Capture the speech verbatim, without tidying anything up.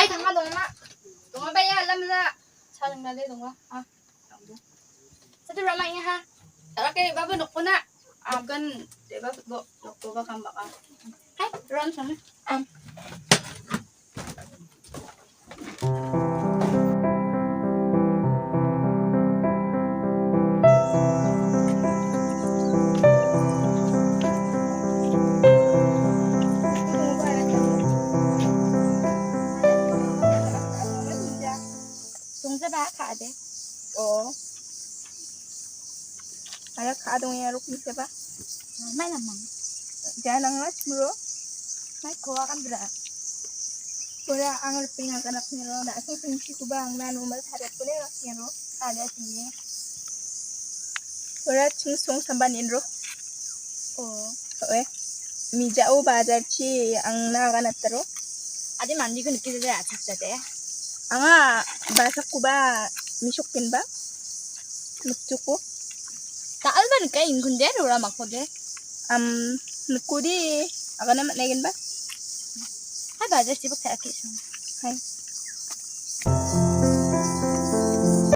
Ai, tang ma dong ma. Dong ma ba ya lam la. Sa lang na le dong ma. Ah. Sa tu ramai ya ha. Tara ke ba ba nok puna. Am kan de ba bo nok ko ba kam ba ka. Hai, ron sa. Am. Sung sa ba ka de? O. Ala ka dong ya ruk ni sa ba? Mai lamang. Janang las mro. Mai ko akan bra. Pura ang rping ang kanak niro, da sung sung si kubang na numal harat pule rak niro. Ada sini. Pura sung sung samban inro. O. Oe. Mi ja o bazar chi ang na kanak taro. Adi mandi kun kida de achak jate. Anga basak kuba misuk kin ba. Mukchuku. Ta alban ka in kun de rura mako de. Am nukudi. Aga na mat negen ba. Hai bazar chi bak ta aki sung. Hai.